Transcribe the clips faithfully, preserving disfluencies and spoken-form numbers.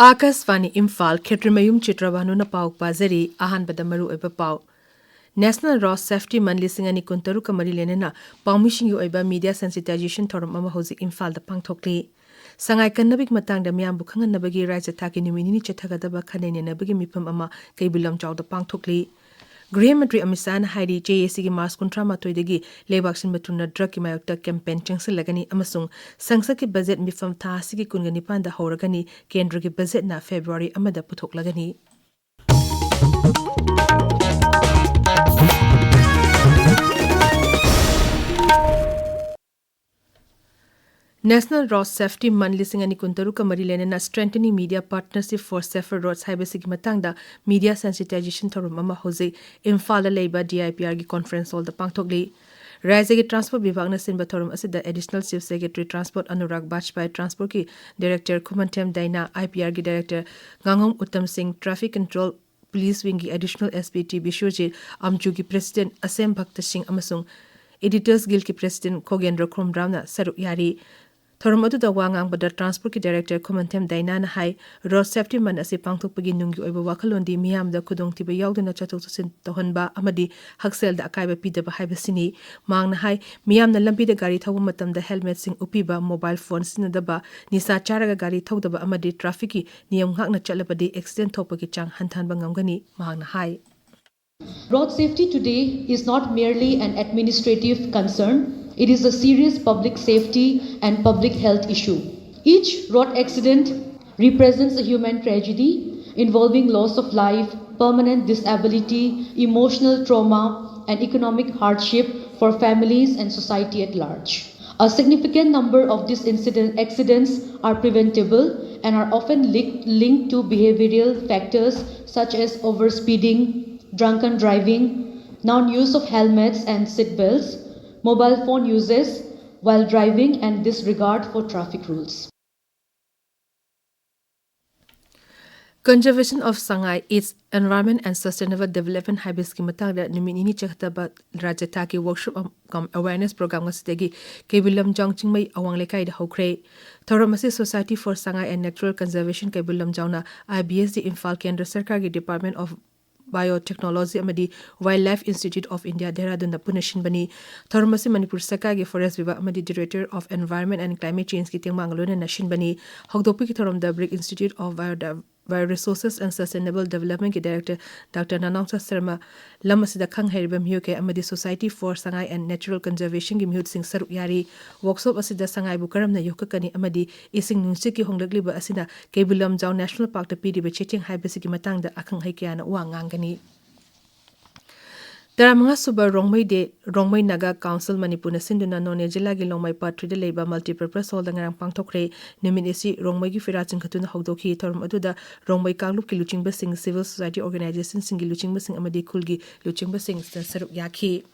ꯑꯥꯀꯥꯁꯕꯥꯅꯤ ꯏꯝꯐꯥꯜ, ꯈꯦꯇ꯭ꯔꯤꯃꯌꯨꯝ ꯆꯤꯇ꯭ꯔꯕꯥꯅꯨꯅ ꯄꯥꯎ ꯄꯥꯖꯔꯤ꯫ ꯑꯍꯥꯟꯕꯗ ꯃꯔꯨꯑꯣꯏꯕ ꯄꯥꯎ꯫ National Road Safety Month ꯂꯤꯁꯤꯡ ꯑꯅꯤ ꯀꯨꯟꯇꯔꯨꯛꯀ ꯃꯔꯤ ꯂꯣꯏꯅꯅ ꯄꯥꯎꯃꯤꯁꯤꯡꯒꯤ ꯑꯣꯏꯕ media sensitization ꯊꯧꯔꯝ ꯑꯃ ꯍꯧꯖꯤꯛ ꯏꯝꯐꯥꯜꯗ ꯄꯥꯡꯊꯣꯛꯂꯤ꯫ ꯁꯉꯥꯏ ꯀꯟꯅꯕꯒꯤ ꯃꯇꯥꯡꯗ ꯃꯤꯌꯥꯝꯕꯨ ꯈꯪꯍꯟꯅꯕꯒꯤ ꯔꯥꯏꯖ꯭ꯌ ꯊꯥꯛꯀꯤ ꯅꯨꯃꯤꯠ ꯅꯤꯅꯤ ꯆꯠꯊꯒꯗꯕ ꯈꯟꯅꯩ ꯅꯩꯅꯕꯒꯤ ꯃꯤꯐꯝ ꯑꯃ ꯀꯩꯕꯨꯜ ꯂꯝꯖꯥꯎꯗ ꯄꯥꯡꯊꯣꯛꯂꯤ꯫ ꯒ꯭ꯔꯤꯍ ꯃꯟꯇ꯭ꯔꯤ ꯑꯃꯤꯠ ꯁꯥꯍꯅ ꯍꯥꯏꯔꯤ, ꯖꯦ ꯑꯦ ꯁꯤꯒꯤ ꯃꯥꯔꯆ ꯀꯨꯟꯊ꯭ꯔꯥ ꯃꯥꯊꯣꯏꯗꯒꯤ ꯂꯩꯕꯥꯛ ꯁꯤꯟꯕ ꯊꯨꯡꯅ drugꯀꯤ ꯃꯥꯌꯣꯛꯇ campaign ꯆꯪꯁꯤꯜꯂꯒꯅꯤ ꯑꯃꯁꯨꯡ ꯁꯪꯁꯠꯀꯤ budget ꯃꯤꯐꯝ ꯊꯥ ꯑꯁꯤꯒꯤ ꯀꯨꯟꯒ ꯅꯤꯄꯥꯟꯗ ꯍꯧꯔꯒꯅꯤ꯫ ꯀꯦꯟꯗ꯭ꯔꯒꯤ budgetꯅ February ꯑꯃꯗ ꯄꯨꯊꯣꯛꯂꯒꯅꯤ꯫ National Road Safety Month ꯂꯤꯁꯤꯡ ꯑꯅꯤ ꯀꯨꯟꯇꯔꯨꯛꯀ ꯃꯔꯤ ꯂꯣꯏꯅꯅ Strengthening Media Partnership for Safer Roads ꯍꯥꯏꯕꯁꯤꯒꯤ ꯃꯇꯥꯡꯗ media sensitization ꯊꯧꯔꯝ ꯑꯃ ꯍꯧꯖꯤꯛ ꯏꯝꯐꯥꯜꯗ ꯂꯩꯕ D I P Rꯒꯤ conference hallꯗ ꯄꯥꯡꯊꯣꯛꯂꯤ꯫ ꯔꯥꯖ꯭ꯌꯒꯤ transport ꯕꯤꯚꯥꯒꯅ ꯁꯤꯟꯕ ꯊꯧꯔꯝ ꯑꯁꯤꯗ Additional Chief Secretary Transport Anurag ꯕꯥꯖꯄꯥꯏ, transportꯀꯤ director Khumanthem ꯗꯥꯏꯅꯥ, I P Rꯒꯤ director ꯉꯥꯉꯣꯝ Uttam ꯁꯤꯡ, traffic control police wingꯒꯤ additional S P T Biswajit, ꯑꯝꯆꯨꯒꯤ president ꯑꯁꯦꯝ ꯚꯛꯇ ꯁꯤꯡ ꯑꯃꯁꯨꯡ Editors Guildꯀꯤ president ꯈꯣꯒꯦꯟꯗ꯭ꯔ ꯈꯨꯔꯨꯝꯗ꯭ꯔꯥꯝꯅ ꯁꯔꯨꯛ ꯌꯥꯔꯤ꯫ ꯊꯧꯔꯝ ꯑꯗꯨꯗ ꯋꯥ ꯉꯥꯡꯕꯗ transportꯀꯤ director ꯈꯨꯃꯟꯊꯦꯝ ꯗꯥꯏꯅꯥꯅ ꯍꯥꯏ, Road Safety Month ꯑꯁꯤ ꯄꯥꯡꯊꯣꯛꯄꯒꯤ ꯅꯨꯡꯒꯤ ꯑꯣꯏꯕ ꯋꯥꯈꯜꯂꯣꯟꯗꯤ ꯃꯤꯌꯥꯝꯗ ꯈꯨꯗꯣꯡꯊꯤꯕ ꯌꯥꯎꯗꯅ ꯆꯠꯊꯣꯛ ꯆꯠꯁꯤꯟ ꯇꯧꯍꯟꯕ ꯑꯃꯗꯤ ꯍꯛꯁꯦꯜꯗ ꯑꯀꯥꯏꯕ ꯄꯤꯗꯕ ꯍꯥꯏꯕꯁꯤꯅꯤ꯫ ꯃꯍꯥꯛꯅ ꯍꯥꯏ, ꯃꯤꯌꯥꯝꯅ ꯂꯝꯕꯤꯗ ꯒꯥꯔꯤ ꯊꯧꯕ ꯃꯇꯝꯗ helmetꯁꯤꯡ ꯎꯞꯄꯤꯕ, mobile phone ꯁꯤꯖꯤꯟꯅꯗꯕ, ꯅꯤꯁꯥ ꯆꯥꯔꯒ ꯒꯥꯔꯤ ꯊꯧꯗꯕ ꯑꯃꯗꯤ trafficꯀꯤ ꯅꯤꯌꯝ ꯉꯥꯛꯅ ꯆꯠꯂꯕꯗꯤ accident ꯊꯣꯛꯄꯒꯤ ꯆꯥꯡ ꯍꯟꯊꯍꯟꯕ ꯉꯝꯒꯅꯤ, ꯃꯍꯥꯛꯅ ꯍꯥꯏ꯫ Road safety today is not merely an administrative concern, it is a serious public safety and public health issue. Each road accident represents a human tragedy involving loss of life, permanent disability, emotional trauma, and economic hardship for families and society at large. A significant number of these incident accidents are preventable and are often linked, linked to behavioral factors such as overspeeding, drunken driving, non-use of helmets and seatbelts, mobile phone uses while driving, and disregard for traffic rules. Conservation of Sangai, Its Environment and Sustainable Development ꯍꯥꯏꯕꯁꯤꯒꯤ ꯃꯇꯥꯡꯗ ꯅꯨꯃꯤꯠ ꯅꯤꯅꯤ ꯆꯠꯀꯗꯕ ꯔꯥꯖ꯭ꯌ ꯊꯥꯛꯀꯤ workshop ꯑꯃ-, cum awareness program ꯉꯁꯤꯗꯒꯤ ꯀꯩꯕꯨꯜ ꯂꯝꯖꯥꯎ ꯆꯤꯡꯃꯩ ꯑꯋꯥꯡ ꯂꯩꯀꯥꯏꯗ ꯍꯧꯈ꯭ꯔꯦ꯫ ꯊꯧꯔꯝ ꯑꯁꯤ Society for Sangai and Natural Conservation Keibul ꯂꯝꯖꯥꯎꯅ, I B S D Imphal ꯀꯦꯟꯗ꯭ꯔ ꯁꯔꯀꯥꯔꯒꯤ Department of Biotechnology ꯑꯃꯗꯤ Wildlife Institute of India ꯙꯦꯔꯥꯗꯨꯟꯅ ꯄꯨꯟꯅ ꯁꯤꯟꯕꯅꯤ꯫ ꯊꯧꯔꯝ ꯑꯁꯤ ꯃꯅꯤꯄꯨꯔ ꯁꯔꯀꯥꯔꯒꯤ Forest ꯚꯤꯚꯥꯒ ꯑꯃꯗꯤ Directorate of Environment and Climate Changeꯀꯤ ꯇꯦꯡꯕꯥꯡꯒ ꯂꯣꯏꯅꯅ ꯁꯤꯟꯕꯅꯤ꯫ ꯍꯧꯗꯣꯛꯄꯒꯤ ꯊꯧꯔꯝꯗ BRIC Institute of Bio-, Bioresources and Sustainable Developmentꯀꯤ Director Doctor ꯅꯅꯥꯎꯆꯥ Sharma, ꯂꯝ ꯑꯁꯤꯗ ꯈꯪ ꯍꯩꯔꯕ ꯃꯤꯑꯣꯏ ꯀꯌꯥ ꯑꯃꯗꯤ Society for Sangai and Natural Conservationꯒꯤ ꯃꯤꯍꯨꯠꯁꯤꯡ ꯁꯔꯨꯛ ꯌꯥꯔꯤ꯫ Workshop ꯑꯁꯤꯗ ꯁꯉꯥꯏꯕꯨ ꯀꯔꯝꯅ ꯌꯣꯛꯈꯠꯀꯅꯤ ꯑꯃꯗꯤ ꯏꯁꯤꯡ ꯅꯨꯡꯁꯤꯠꯀꯤ ꯍꯣꯡꯂꯛꯂꯤꯕ ꯑꯁꯤꯅ ꯀꯩꯕꯨꯜ ꯂꯝꯖꯥꯎ National Parkꯇ ꯄꯤꯔꯤꯕ ꯆꯩꯊꯦꯡ ꯍꯥꯏꯕꯁꯤꯒꯤ ꯃꯇꯥꯡꯗ ꯑꯈꯪ ꯑꯍꯩ ꯀꯌꯥꯅ ꯋꯥ ꯉꯥꯡꯒꯅꯤ꯫ ꯇꯔꯥꯃꯉꯥ ꯁꯨꯕ Rongmei Day, Rongmei Naga Council ꯃꯅꯤꯄꯨꯔꯅ ꯁꯤꯟꯗꯨꯅ ꯅꯣꯅꯦ ꯖꯤꯂꯥꯒꯤ ꯂꯣꯡꯃꯩ Part Threeꯗ ꯂꯩꯕ Multipurpose Hallꯗ ꯉꯔꯥꯡ ꯄꯥꯡꯊꯣꯛꯈ꯭ꯔꯦ꯫ ꯅꯨꯃꯤꯠ ꯑꯁꯤ ꯔꯣꯡꯃꯩꯒꯤ ꯐꯤꯔꯥ ꯆꯤꯡꯈꯠꯇꯨꯅ ꯍꯧꯗꯣꯛꯈꯤ꯫ ꯊꯧꯔꯝ ꯑꯗꯨꯗ ꯔꯣꯡꯃꯩ ꯀꯥꯡꯂꯨꯞꯀꯤ ꯂꯨꯆꯤꯡꯕꯁꯤꯡ, civil society organizationꯁꯤꯡꯒꯤ ꯂꯨꯆꯤꯡꯕꯁꯤꯡ ꯑꯃꯗꯤ ꯈꯨꯜꯒꯤ ꯂꯨꯆꯤꯡꯕꯁꯤꯡ ꯁꯔꯨꯛ ꯌꯥꯈꯤ꯫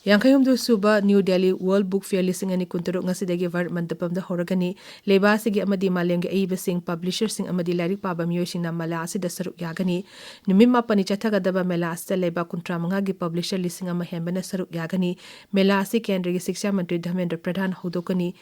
ꯌꯥꯡꯈꯩ ꯍꯨꯝꯗꯣꯏ ꯁꯨꯕ New Delhi World Book Fair ꯂꯤꯁꯤꯡ ꯑꯅꯤ ꯀꯨꯟꯇꯔꯨꯛ ꯉꯁꯤꯗꯒꯤ ꯚꯥꯔꯠ ꯃꯟꯗꯄꯝꯗ ꯍꯧꯔꯒꯅꯤ꯫ ꯂꯩꯕꯥꯛ ꯑꯁꯤꯒꯤ ꯑꯃꯗꯤ ꯃꯥꯂꯦꯝꯒꯤ ꯑꯏꯕꯁꯤꯡ, publisherꯁꯤꯡ ꯑꯃꯗꯤ ꯂꯥꯏꯔꯤꯛ ꯄꯥꯕ ꯃꯤꯑꯣꯏꯁꯤꯡꯅ ꯃꯦꯂꯥ ꯑꯁꯤꯗ ꯁꯔꯨꯛ ꯌꯥꯒꯅꯤ꯫ ꯅꯨꯃꯤꯠ ꯃꯥꯄꯟꯅꯤ ꯆꯠꯊꯒꯗꯕ ꯃꯦꯂꯥ ꯑꯁꯤꯗ ꯂꯩꯕꯥꯛ ꯀꯨꯟꯊ꯭ꯔꯥ ꯃꯉꯥꯒꯤ publisher ꯂꯤꯁꯤꯡ ꯑꯃ ꯍꯦꯟꯕꯅ ꯁꯔꯨꯛ ꯌꯥꯒꯅꯤ꯫ ꯃꯦꯂꯥ ꯑꯁꯤ ꯀꯦꯟꯗ꯭ꯔꯒꯤ ꯁꯤꯛꯁꯥ ꯃꯟꯇ꯭ꯔꯤ ꯙꯔꯃꯦꯟꯗ꯭ꯔ ꯄ꯭ꯔꯙꯥꯟ ꯍꯧꯗꯣꯛꯀꯅꯤ꯫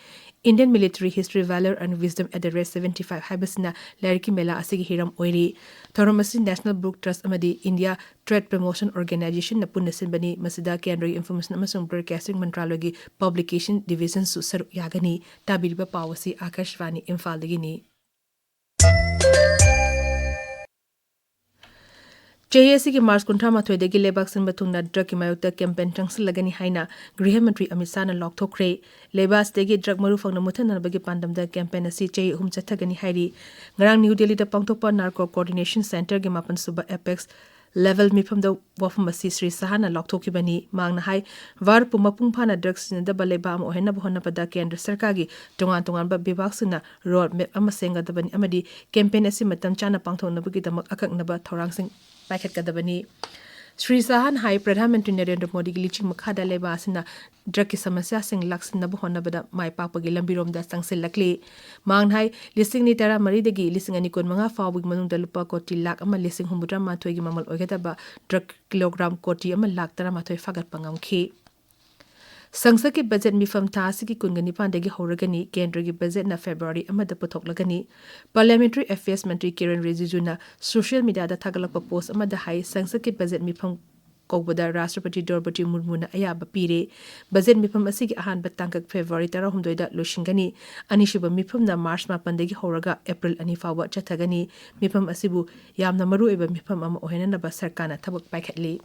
Indian Military History, Valor and Wisdom at the Rate seventy-five ꯍꯥꯏꯕꯁꯤꯅ ꯂꯥꯏꯔꯤꯛꯀꯤ ꯃꯦꯂꯥ ꯑꯁꯤꯒꯤ ꯍꯤꯔꯝ ꯑꯣꯏꯔꯤ꯫ ꯊꯧꯔꯝ ꯑꯁꯤ National Book Trust ꯑꯃꯗꯤ India Trade Promotion Organizationꯅ ꯄꯨꯟꯅ ꯁꯤꯟꯕꯅꯤ꯫ ꯃꯁꯤꯗ ꯀꯦꯟꯗ꯭ꯔꯒꯤ Information ꯑꯃꯁꯨꯡ Broadcasting ꯃꯟꯇ꯭ꯔꯥꯂꯣꯏꯒꯤ Publication Divisionꯁꯨ ꯁꯔꯨꯛ ꯌꯥꯒꯅꯤ꯫ ꯇꯥꯕꯤꯔꯤꯕ ꯄꯥꯎ ꯑꯁꯤ ꯑꯥꯀꯥꯁꯕꯥꯅꯤ ꯏꯝꯐꯥꯜꯗꯒꯤꯅꯤ꯫ ꯆꯍꯤ ꯑꯁꯤꯒꯤ ꯃꯥꯔꯆ ꯀꯨꯟꯊ꯭ꯔꯥ ꯃꯥꯊꯣꯏꯗꯒꯤ ꯂꯩꯕꯥꯛ ꯁꯤꯟꯕ ꯊꯨꯡꯅ drugꯀꯤ ꯃꯥꯌꯣꯛꯇ campaign ꯆꯪꯁꯤꯜꯂꯒꯅꯤ ꯍꯥꯏꯅ ꯒ꯭ꯔꯤꯍ ꯃꯟꯇ꯭ꯔꯤ ꯑꯃꯤꯠ ꯁꯥꯍꯅ ꯂꯥꯎꯊꯣꯛꯈ꯭ꯔꯦ꯫ ꯂꯩꯕꯥꯛ ꯑꯁꯤꯗꯒꯤ drug ꯃꯔꯨ ꯐꯪꯅ ꯃꯨꯠꯊꯅꯕꯒꯤ ꯄꯥꯟꯗꯝꯗ campaign ꯑꯁꯤ ꯆꯍꯤ ꯑꯍꯨꯝ ꯆꯠꯊꯒꯅꯤ ꯍꯥꯏꯔꯤ꯫ ꯉꯔꯥꯡ ꯅ꯭ꯌꯨ ꯗꯦꯜꯂꯤꯗ ꯄꯥꯡꯊꯣꯛꯄ Narco Coordination Centreꯒꯤ ꯃꯥꯄꯟ ꯁꯨꯕ Apex Level ꯃꯤꯐꯝꯗ ꯋꯥꯐꯝ ꯑꯁꯤ ꯁ꯭ꯔꯤ ꯁꯥꯍꯅ ꯂꯥꯎꯊꯣꯛꯈꯤꯕꯅꯤ꯫ ꯃꯍꯥꯛꯅ ꯍꯥꯏ, ꯚꯥꯔꯠꯄꯨ ꯃꯄꯨꯡ ꯐꯥꯅ drug ꯁꯤꯖꯤꯟꯅꯗꯕ ꯂꯩꯕꯥꯛ ꯑꯃ ꯑꯣꯏꯍꯟꯅꯕ ꯍꯣꯠꯅꯕꯗ ꯀꯦꯟꯗ꯭ꯔ ꯁꯔꯀꯥꯔꯒꯤ ꯇꯣꯉꯥꯟ ꯇꯣꯉꯥꯟꯕ ꯕꯤꯚꯥꯒꯁꯤꯡꯅ road map ꯑꯃ ꯁꯦꯝꯒꯗꯕꯅꯤ ꯑꯃꯗꯤ campaign ꯑꯁꯤ ꯃꯇꯝ ꯆꯥꯅ ꯄꯥꯡꯊꯣꯛꯅꯕꯒꯤꯗꯃꯛ ꯑꯀꯛꯅꯕ ꯊꯧꯔꯥꯡꯁꯤꯡ ꯄꯥꯏꯈꯠꯀꯗꯕꯅꯤ꯫ ꯁ꯭ꯔꯤ ꯁꯥꯍꯅ ꯍꯥꯏ, ꯄ꯭ꯔꯙꯥꯟ ꯃꯟꯇ꯭ꯔꯤ ꯅꯔꯦꯟꯗ꯭ꯔ ꯃꯣꯗꯤꯒꯤ ꯂꯨꯆꯤꯡ ꯃꯈꯥꯗ ꯂꯩꯕꯥꯛ ꯑꯁꯤꯅ ꯗ꯭ꯔꯒꯀꯤ ꯁꯃꯁ꯭ꯌꯥꯁꯤꯡ ꯂꯥꯛꯁꯤꯟꯅꯕ ꯍꯣꯠꯅꯕꯗ ꯃꯥꯏ ꯄꯥꯛꯄꯒꯤ ꯂꯝꯕꯤꯔꯣꯝꯗ ꯆꯪꯁꯤꯜꯂꯛꯂꯤ꯫ ꯃꯍꯥꯛꯅ ꯍꯥꯏ, ꯂꯤꯁꯤꯡ ꯑꯅꯤ ꯇꯔꯥꯃꯔꯤꯗꯒꯤ ꯂꯤꯁꯤꯡ ꯑꯅꯤ ꯀꯨꯟꯃꯉꯥ ꯐꯥꯎꯕꯒꯤ ꯃꯅꯨꯡꯗ ꯂꯨꯄꯥ ꯀꯣꯇꯤ ꯂꯥꯛ ꯑꯃ ꯂꯤꯁꯤꯡ ꯍꯨꯝꯐꯨꯇꯔꯥ ꯃꯥꯊꯣꯏꯒꯤ ꯃꯃꯜ ꯑꯣꯏꯒꯗꯕ ꯗ꯭ꯔꯒ ꯀꯤꯂꯣꯒ꯭ꯔꯥꯝ ꯀꯣꯇꯤ ꯑꯃ ꯂꯥꯛ ꯇꯔꯥꯃꯥꯊꯣꯏ ꯐꯥꯒꯠꯄ ꯉꯝꯈꯤ꯫ ꯁꯪꯁꯠꯀꯤ ꯕꯖꯦꯠ ꯃꯤꯐꯝ ꯊꯥ ꯑꯁꯤꯒꯤ ꯀꯨꯟꯒ ꯅꯤꯄꯥꯟꯗꯒꯤ ꯍꯧꯔꯒꯅꯤ꯫ ꯀꯦꯟꯗ꯭ꯔꯒꯤ ꯕꯖꯦꯠꯅ ꯐꯦꯕ꯭ꯔꯨꯋꯥꯔꯤ ꯑꯃꯗ ꯄꯨꯊꯣꯛꯂꯒꯅꯤ꯫ ꯄꯥꯔꯂꯤꯌꯥꯃꯦꯟꯇꯔꯤ ꯑꯦꯐꯤꯌꯔꯁ ꯃꯟꯇ꯭ꯔꯤ ꯀꯤꯔꯟ ꯔꯤꯖꯤꯖꯨꯅ ꯁꯣꯁꯤꯌꯦꯜ ꯃꯤꯗꯤꯌꯥꯗ ꯊꯥꯒꯠꯂꯛꯄ ꯄꯣꯁ ꯑꯃꯗ ꯍꯥꯏ, ꯁꯪꯁꯠꯀꯤ ꯕꯖꯦꯠ ꯃꯤꯐꯝ ꯀꯧꯕꯗ ꯔꯥꯁꯇ꯭ꯔꯄꯇꯤ ꯗ꯭ꯔꯧꯄꯗꯤ ꯃꯨꯔꯃꯨꯅ ꯑꯌꯥꯕ ꯄꯤꯔꯦ꯫ ꯕꯖꯦꯠ ꯃꯤꯐꯝ ꯑꯁꯤꯒꯤ ꯑꯍꯥꯟꯕ ꯇꯥꯡꯀꯛ ꯐꯦꯕ꯭ꯔꯨꯋꯥꯔꯤ ꯇꯔꯥꯍꯨꯝꯗꯣꯏꯗ ꯂꯣꯏꯁꯤꯟꯒꯅꯤ꯫ ꯑꯅꯤꯁꯨꯕ ꯃꯤꯐꯝꯅ ꯃꯥꯔꯆ ꯃꯥꯄꯟꯗꯒꯤ ꯍꯧꯔꯒ ꯑꯦꯄ꯭ꯔꯤꯜ ꯑꯅꯤ ꯐꯥꯎꯕ ꯆꯠꯊꯒꯅꯤ꯫ ꯃꯤꯐꯝ ꯑꯁꯤꯕꯨ ꯌꯥꯝꯅ ꯃꯔꯨꯑꯣꯏꯕ ꯃꯤꯐꯝ ꯑꯃ ꯑꯣꯏꯍꯟꯅꯅꯕ ꯁꯔꯀꯥꯔꯅ ꯊꯕꯛ ꯄꯥꯏꯈꯠꯂꯤ꯫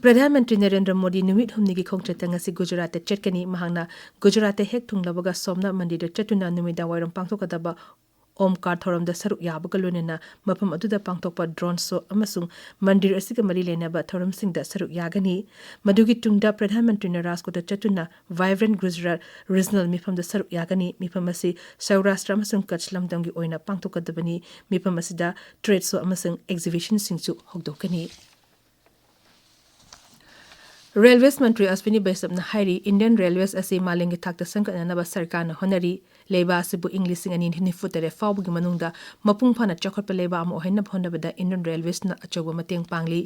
ꯄ꯭ꯔꯙꯥꯟ ꯃꯟꯇ꯭ꯔꯤ ꯅꯔꯦꯟꯗ꯭ꯔ ꯃꯣꯗꯤ ꯅꯨꯃꯤꯠ ꯍꯨꯝꯅꯤꯒꯤ ꯈꯣꯡꯆꯠꯇ ꯉꯁꯤ ꯒꯨꯖꯔꯥꯠꯇ ꯆꯠꯀꯅꯤ꯫ ꯃꯍꯥꯛꯅ ꯒꯨꯖꯔꯥꯠꯇ ꯍꯦꯛ ꯊꯨꯡꯂꯕꯒ ꯁꯣꯝꯅꯥꯊ ꯃꯟꯗꯤꯔꯗ ꯆꯠꯇꯨꯅ ꯅꯨꯃꯤꯗꯥꯡꯋꯥꯏꯔꯝ ꯄꯥꯡꯊꯣꯛꯀꯗꯕ ꯑꯣꯝꯀꯥꯔ ꯊꯧꯔꯝꯗ ꯁꯔꯨꯛ ꯌꯥꯕꯒ ꯂꯣꯏꯅꯅ ꯃꯐꯝ ꯑꯗꯨꯗ ꯄꯥꯡꯊꯣꯛꯄ ꯗ꯭ꯔꯣꯟ ꯁꯣ ꯑꯃꯁꯨꯡ ꯃꯟꯗꯤꯔ ꯑꯁꯤꯒ ꯃꯔꯤ ꯂꯩꯅꯕ ꯊꯧꯔꯝꯁꯤꯡꯗ ꯁꯔꯨꯛ ꯌꯥꯒꯅꯤ꯫ ꯃꯗꯨꯒꯤ ꯇꯨꯡꯗ ꯄ꯭ꯔꯙꯥꯟ ꯃꯟꯇ꯭ꯔꯤꯅ ꯔꯥꯖꯀꯣꯠꯇ ꯆꯠꯇꯨꯅ ꯚꯥꯏꯕ꯭ꯔꯦꯟ ꯒꯨꯖꯔꯥꯠ ꯔꯤꯖꯅꯦꯜ ꯃꯤꯐꯝꯗ ꯁꯔꯨꯛ ꯌꯥꯒꯅꯤ꯫ ꯃꯤꯐꯝ ꯑꯁꯤ ꯁꯧꯔꯥꯁꯇ꯭ꯔ ꯑꯃꯁꯨꯡ ꯀꯆ ꯂꯝꯗꯝꯒꯤ ꯑꯣꯏꯅ ꯄꯥꯡꯊꯣꯛꯀꯗꯕꯅꯤ꯫ ꯃꯤꯐꯝ ꯑꯁꯤꯗ ꯇ꯭ꯔꯦꯗ ꯁꯣ ꯑꯃꯁꯨꯡ ꯑꯦꯛꯖꯤꯕꯤꯁꯟꯁꯤꯡꯁꯨ ꯍꯧꯗꯣꯛꯀꯅꯤ꯫ ꯔꯦꯜꯋꯦꯁ ꯃꯟꯇ꯭ꯔꯤ ꯑꯁ꯭ꯋꯤꯅꯤ ꯕꯩꯁꯅꯞꯅ ꯍꯥꯏꯔꯤ, ꯏꯟꯗꯤꯌꯟ ꯔꯦꯜꯋꯦꯁ ꯑꯁꯤ ꯃꯥꯂꯦꯝꯒꯤ ꯊꯥꯛꯇ ꯁꯦꯝꯒꯠꯅꯅꯕ ꯁꯔꯀꯥꯔꯅ ꯍꯣꯠꯅꯔꯤ꯫ ꯂꯩꯕꯥꯛ ꯑꯁꯤꯕꯨ ꯏꯪ ꯂꯤꯁꯤꯡ ꯑꯅꯤ ꯅꯤꯐꯨ ꯇꯔꯦꯠ ꯐꯥꯎꯕꯒꯤ ꯃꯅꯨꯡꯗ ꯃꯄꯨꯡ ꯐꯥꯅ ꯆꯥꯎꯈꯠꯄ ꯂꯩꯕꯥꯛ ꯑꯃ ꯑꯣꯏꯍꯟꯅꯕ ꯍꯣꯠꯅꯕꯗ ꯏꯟꯗꯤꯌꯟ ꯔꯦꯜꯋꯦꯁꯅ ꯑꯆꯧꯕ ꯃꯇꯦꯡ ꯄꯥꯡꯂꯤ꯫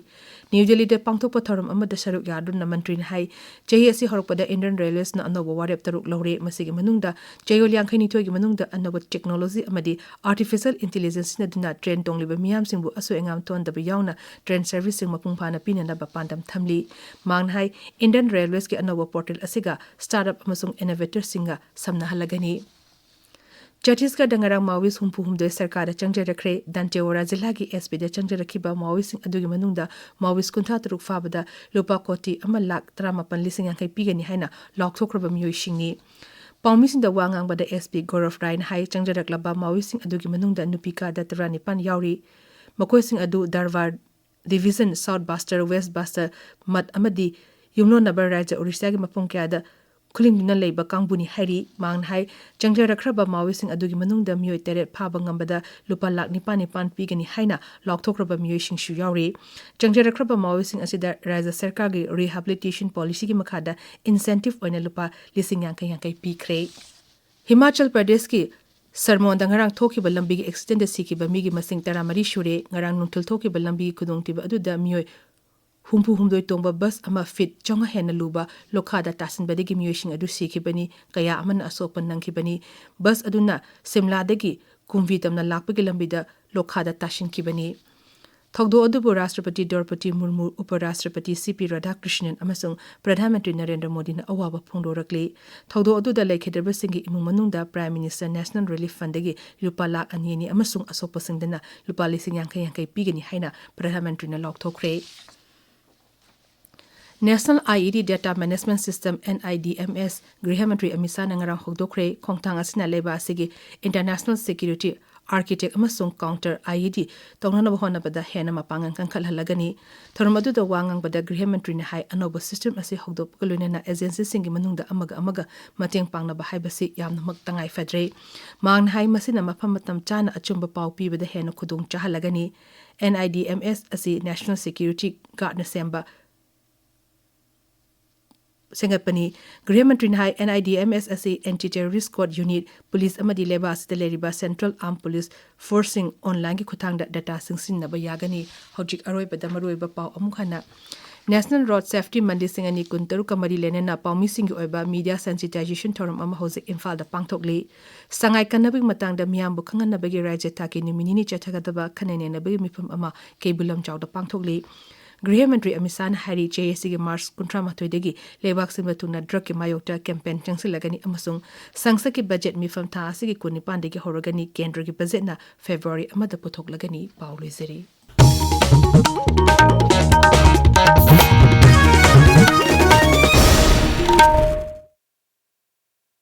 ꯅ꯭ꯌꯨ ꯗꯦꯜꯂꯤꯗ ꯄꯥꯡꯊꯣꯛꯄ ꯊꯧꯔꯝ ꯑꯃꯗ ꯁꯔꯨꯛ ꯌꯥꯗꯨꯅ ꯃꯟꯇ꯭ꯔꯤꯅ ꯍꯥꯏ, ꯆꯍꯤ ꯑꯁꯤ ꯍꯧꯔꯛꯄꯗ ꯏꯟꯗꯤꯌꯟ ꯔꯦꯜꯋꯦꯁꯅ ꯑꯅꯧꯕ ꯋꯥꯔꯦꯞ ꯇꯔꯨꯛ ꯂꯧꯔꯦ꯫ ꯃꯁꯤꯒꯤ ꯃꯅꯨꯡꯗ ꯆꯌꯣꯜ ꯌꯥꯡꯈꯩꯅꯤꯊꯣꯏꯒꯤ ꯃꯅꯨꯡꯗ ꯑꯅꯧꯕ ꯇꯦꯛꯅꯣꯂꯣꯖꯤ ꯑꯃꯗꯤ ꯑꯥꯔꯇꯤꯐꯤꯁꯤꯌꯦꯜ ꯏꯟꯇꯦꯂꯤꯖꯦꯟꯁ ꯁꯤꯖꯤꯟꯅꯗꯨꯅ ꯇ꯭ꯔꯦꯟ ꯇꯣꯡꯂꯤꯕ ꯃꯤꯌꯥꯝꯁꯤꯡꯕꯨ ꯑꯁꯣꯏ ꯑꯉꯥꯝ ꯊꯣꯛꯍꯟꯗꯕ ꯌꯥꯎꯅ ꯇ꯭ꯔꯦꯟ ꯁꯔꯚꯤꯁꯁꯤꯡ ꯃꯄꯨꯡ ꯐꯥꯅ ꯄꯤꯅꯅꯕ ꯄꯥꯟꯗꯝ ꯊꯝꯂꯤ꯫ ꯃꯍꯥꯛꯅ ꯍꯥꯏ, ꯏꯟꯗꯤꯌꯟ ꯔꯦꯜꯋꯦꯁꯀꯤ ꯑꯅꯧꯕ ꯄꯣꯔꯇꯦꯜ ꯑꯁꯤꯒ ꯁ꯭ꯇꯥꯔꯠ ꯑꯞ ꯑꯃꯁꯨꯡ ꯏꯅꯣꯚꯦꯇꯔꯁꯤꯡꯒ ꯁꯝꯅꯍꯜꯂꯒꯅꯤ꯫ ꯆꯇꯤꯁꯒꯔꯗ ꯉꯔꯥꯡ ꯃꯥꯑꯣꯏꯁ ꯍꯨꯝꯐꯨ ꯍꯨꯝꯗꯣꯏ ꯁꯔꯀꯥꯔꯗ ꯆꯪꯖꯔꯛꯈ꯭ꯔꯦ꯫ ꯗꯟꯇꯦꯋꯥꯔꯥ ꯖꯤꯂꯥꯒꯤ ꯑꯦꯁ ꯄꯤꯗ ꯆꯪꯖꯔꯛꯈꯤꯕ ꯃꯥꯑꯣꯏꯁꯤꯡ ꯑꯗꯨꯒꯤ ꯃꯅꯨꯡꯗ ꯃꯥꯑꯣꯏꯁ ꯀꯨꯟꯊ꯭ꯔꯥ ꯇꯔꯨꯛ ꯐꯥꯕꯗ ꯂꯨꯄꯥ ꯀꯣꯇꯤ ꯑꯃ ꯂꯥꯛ ꯇꯔꯥꯃꯥꯄꯟ ꯂꯤꯁꯤꯡ ꯌꯥꯡꯈꯩ ꯄꯤꯒꯅꯤ ꯍꯥꯏꯅ ꯂꯥꯎꯊꯣꯛꯈ꯭ꯔꯕ ꯃꯤꯑꯣꯏꯁꯤꯡꯅꯤ꯫ ꯄꯥꯎꯃꯤꯁꯤꯡꯗ ꯋꯥ ꯉꯥꯡꯕꯗ ꯑꯦꯁ ꯄꯤ ꯒꯧꯔꯚ ꯔꯥꯏꯅ ꯍꯥꯏ, ꯆꯪꯖꯔꯛꯂꯕ ꯃꯥꯑꯣꯏꯁꯤꯡ ꯑꯗꯨꯒꯤ ꯃꯅꯨꯡꯗ ꯅꯨꯄꯤ ꯀꯥꯗ ꯇꯔꯥꯅꯤꯄꯥꯟ ꯌꯥꯎꯔꯤ꯫ ꯃꯈꯣꯏꯁꯤꯡ ꯑꯗꯨ ꯙꯥꯔꯋꯥꯔ ꯗꯤꯚꯤꯖꯟ, ꯁꯥꯎꯠ ꯕꯁꯇꯔ, ꯋꯦꯁ ꯕꯁꯇꯔ, ꯃꯠ ꯑꯃꯗꯤ ꯌꯨꯝꯂꯣꯟꯅꯕ ꯔꯥꯖ꯭ꯌ ꯑꯣꯔꯤꯁꯥꯒꯤ ꯃꯐꯝ ꯀꯌꯥꯗ ꯈꯨꯂꯤꯡꯗꯨꯅ ꯂꯩꯕ ꯀꯥꯡꯕꯨꯅꯤ ꯍꯥꯏꯔꯤ꯫ ꯃꯍꯥꯛꯅ ꯍꯥꯏ, ꯆꯪꯖꯔꯛꯈ꯭ꯔꯕ ꯃꯥꯑꯣꯏꯁꯤꯡ ꯑꯗꯨꯒꯤ ꯃꯅꯨꯡꯗ ꯃꯤꯑꯣꯏ ꯇꯔꯦꯠ ꯐꯥꯕ ꯉꯝꯕꯗ ꯂꯨꯄꯥ ꯂꯥꯈ ꯅꯤꯄꯥꯟ ꯅꯤꯄꯥꯟ ꯄꯤꯒꯅꯤ ꯍꯥꯏꯅ ꯂꯥꯎꯊꯣꯛꯈ꯭ꯔꯕ ꯃꯤꯑꯣꯏꯁꯤꯡꯁꯨ ꯌꯥꯎꯔꯤ꯫ ꯆꯪꯖꯔꯛꯈ꯭ꯔꯕ ꯃꯥꯑꯣꯏꯁꯤꯡ ꯑꯁꯤꯗ ꯔꯥꯖ꯭ꯌ ꯁꯔꯀꯥꯔꯒꯤ rehabilitation policyꯒꯤ ꯃꯈꯥꯗ incentive ꯑꯣꯏꯅ ꯂꯨꯄꯥ ꯂꯤꯁꯤꯡ ꯌꯥꯡꯈꯩ ꯌꯥꯡꯈꯩ ꯄꯤꯈ꯭ꯔꯦ꯫ ꯍꯤꯃꯥꯆꯜ ꯄ꯭ꯔꯗꯦꯁꯀꯤ ꯁꯔꯃꯣꯟꯗ ꯉꯔꯥꯡ ꯊꯣꯛꯈꯤꯕ ꯂꯝꯕꯤꯒꯤ accidentꯗ ꯁꯤꯈꯤꯕ ꯃꯤꯒꯤ ꯃꯁꯤꯡ ꯇꯔꯥꯃꯔꯤ ꯁꯨꯔꯦ꯫ ꯉꯔꯥꯡ ꯅꯨꯡꯊꯤꯜ ꯊꯣꯛꯈꯤꯕ ꯂꯝꯕꯤꯒꯤ ꯈꯨꯗꯣꯡꯊꯤꯕ ꯑꯗꯨꯗ ꯃꯤꯑꯣꯏ ꯍꯨꯝꯐꯨ ꯍꯨꯝꯗꯣꯏ ꯇꯣꯡꯕ ꯕꯁ ꯑꯃ ꯐꯤꯠ ꯆꯥꯝꯃꯉꯥ ꯍꯦꯟꯅ ꯂꯨꯕ ꯂꯣꯈꯥꯗ ꯇꯥꯁꯤꯟꯕꯗꯒꯤ ꯃꯤꯑꯣꯏꯁꯤꯡ ꯑꯗꯨ ꯁꯤꯈꯤꯕꯅꯤ, ꯀꯌꯥ ꯑꯃꯅ ꯑꯁꯣꯛꯄ ꯅꯪꯈꯤꯕꯅꯤ꯫ ꯕꯁ ꯑꯗꯨꯅ ꯁꯤꯝꯂꯥꯗꯒꯤ ꯀꯨꯝꯚꯤ ꯇꯝꯅ ꯂꯥꯛꯄꯒꯤ ꯂꯝꯕꯤꯗ ꯂꯣꯈꯥꯗ ꯇꯥꯁꯤꯟꯈꯤꯕꯅꯤ꯫ ꯊꯧꯗꯣꯛ ꯑꯗꯨꯕꯨ ꯔꯥꯁꯇ꯭ꯔꯄꯇꯤ ꯗ꯭ꯔꯧꯄꯗꯤ ꯃꯨꯔꯃꯨ, ꯎꯄ ꯔꯥꯁꯇ꯭ꯔꯄꯇꯤ ꯁꯤ ꯄꯤ ꯔꯥꯙꯥꯀ꯭ꯔꯤꯁꯅꯟ ꯑꯃꯁꯨꯡ ꯄ꯭ꯔꯙꯥꯟ ꯃꯟꯇ꯭ꯔꯤ ꯅꯔꯦꯟꯗ꯭ꯔ ꯃꯣꯗꯤꯅ ꯑꯋꯥꯕ ꯐꯣꯡꯗꯣꯔꯛꯂꯤ꯫ ꯊꯧꯗꯣꯛ ꯑꯗꯨꯗ ꯂꯩꯈꯤꯗ꯭ꯔꯕꯁꯤꯡꯒꯤ ꯏꯃꯨꯡ ꯃꯅꯨꯡꯗ Prime Minister National Relief Fundꯗꯒꯤ ꯂꯨꯄꯥ ꯂꯥꯈ ꯑꯅꯤ ꯑꯅꯤ ꯑꯃꯁꯨꯡ ꯑꯁꯣꯛꯄꯁꯤꯡꯗꯅ ꯂꯨꯄꯥ ꯂꯤꯁꯤꯡ ꯌꯥꯡꯈꯩ ꯌꯥꯡꯈꯩ ꯄꯤꯒꯅꯤ ꯍꯥꯏꯅ ꯄ꯭ꯔꯙꯥꯟ ꯃꯟꯇ꯭ꯔꯤꯅ ꯂꯥꯎꯊꯣꯛꯈ꯭ꯔꯦ꯫ National IED Data Management System, NIDMS, ꯒ꯭ꯔꯤꯍ ꯃꯟꯇ꯭ꯔꯤ ꯑꯃꯤꯠ ꯁꯥꯍꯅ ꯉꯔꯥꯡ ꯍꯧꯗꯣꯛꯈ꯭ꯔꯦ꯫ ꯈꯣꯡꯊꯥꯡ ꯑꯁꯤꯅ ꯂꯩꯕꯥꯛ ꯑꯁꯤꯒꯤ international security architect ꯑꯃꯁꯨꯡ counter IED ꯇꯧꯅꯅꯕ ꯍꯣꯠꯅꯕꯗ ꯍꯦꯟꯅ ꯃꯄꯥꯡꯒꯜ ꯀꯟꯈꯠꯍꯜꯂꯒꯅꯤ꯫ ꯊꯧꯔꯝ ꯑꯗꯨꯗ ꯋꯥ ꯉꯥꯡꯕꯗ ꯒ꯭ꯔꯤꯍ ꯃꯟꯇ꯭ꯔꯤꯅ ꯍꯥꯏ, ꯑꯅꯧꯕ system ꯑꯁꯤ ꯍꯧꯗꯣꯛꯄꯒ ꯂꯣꯏꯅꯅ agencyꯁꯤꯡꯒꯤ ꯃꯅꯨꯡꯗ ꯑꯃꯒ ꯑꯃꯒ ꯃꯇꯦꯡ ꯄꯥꯡꯅꯕ ꯍꯥꯏꯕꯁꯤ ꯌꯥꯝꯅꯃꯛ ꯇꯉꯥꯏ ꯐꯗ꯭ꯔꯦ꯫ ꯃꯍꯥꯛꯅ ꯍꯥꯏ, ꯃꯁꯤꯅ ꯃꯐꯝ ꯃꯇꯝ ꯆꯥꯅ ꯑꯆꯨꯝꯕ ꯄꯥꯎ ꯄꯤꯕꯗ ꯍꯦꯟꯅ ꯈꯨꯗꯣꯡ ꯆꯥꯍꯜꯂꯒꯅꯤ꯫ NIDMS ꯑꯁꯤ National Security Guardꯅ ꯁꯦꯝꯕ ꯁꯦꯝꯒꯠꯄꯅꯤ꯫ ꯒ꯭ꯔꯤꯍ ꯃꯟꯇ꯭ꯔꯤꯅ ꯍꯥꯏ, NIDMS ꯑꯁꯤ Anti Terrorist Squad Unit, police ꯑꯃꯗꯤ ꯂꯩꯕꯥꯛ ꯑꯁꯤꯗ ꯂꯩꯔꯤꯕ Central Armed Police Forceꯁꯤꯡ onlineꯒꯤ ꯈꯨꯠꯊꯥꯡꯗ data ꯁꯤꯡꯁꯤꯟꯅꯕ ꯌꯥꯒꯅꯤ꯫ ꯍꯧꯖꯤꯛ ꯑꯔꯣꯏꯕꯗ ꯃꯔꯨꯑꯣꯏꯕ ꯄꯥꯎ ꯑꯃꯨꯛ ꯍꯟꯅ꯫ National Road Safety Month ꯂꯤꯁꯤꯡ ꯑꯅꯤ ꯀꯨꯟꯇꯔꯨꯛꯀ ꯃꯔꯤ ꯂꯣꯏꯅꯅ ꯄꯥꯎꯃꯤꯁꯤꯡꯒꯤ ꯑꯣꯏꯕ media sensitization ꯊꯧꯔꯝ ꯑꯃ ꯍꯧꯖꯤꯛ ꯏꯝꯐꯥꯜꯗ ꯄꯥꯡꯊꯣꯛꯂꯤ꯫ ꯁꯉꯥꯏ ꯀꯟꯅꯕꯒꯤ ꯃꯇꯥꯡꯗ ꯃꯤꯌꯥꯝꯕꯨ ꯈꯪꯍꯟꯅꯕꯒꯤ ꯔꯥꯖ꯭ꯌ ꯊꯥꯛꯀꯤ ꯅꯨꯃꯤꯠ ꯅꯤꯅꯤ ꯆꯠꯊꯒꯗꯕ ꯈꯟꯅ ꯅꯩꯅꯕꯒꯤ ꯃꯤꯐꯝ ꯑꯃ ꯀꯩꯕꯨꯜ ꯂꯝꯖꯥꯎꯗ ꯄꯥꯡꯊꯣꯛꯂꯤ꯫ ꯒ꯭ꯔꯤꯍ ꯃꯟꯇ꯭ꯔꯤ ꯑꯃꯤꯠ ꯁꯥꯍꯅ ꯍꯥꯏꯔꯤ, ꯆꯍꯤ ꯑꯁꯤꯒꯤ ꯃꯥꯔꯆ ꯀꯨꯟꯊ꯭ꯔꯥ ꯃꯥꯊꯣꯏꯗꯒꯤ ꯂꯩꯕꯥꯛ ꯁꯤꯟꯕ ꯊꯨꯡꯅ drugꯀꯤ ꯃꯥꯌꯣꯛꯇ campaign ꯆꯪꯁꯤꯜꯂꯒꯅꯤ ꯑꯃꯁꯨꯡ ꯁꯪꯁꯠꯀꯤ budget ꯃꯤꯐꯝ ꯊꯥ ꯑꯁꯤꯒꯤ ꯀꯨꯟꯅꯤꯄꯥꯟꯗꯒꯤ ꯍꯧꯔꯒꯅꯤ꯫ ꯀꯦꯟꯗ꯭ꯔꯒꯤ budgetꯅ February ꯑꯃꯗ ꯄꯨꯊꯣꯛꯂꯒꯅꯤ꯫ ꯄꯥꯎ ꯂꯣꯏꯖꯔꯤ꯫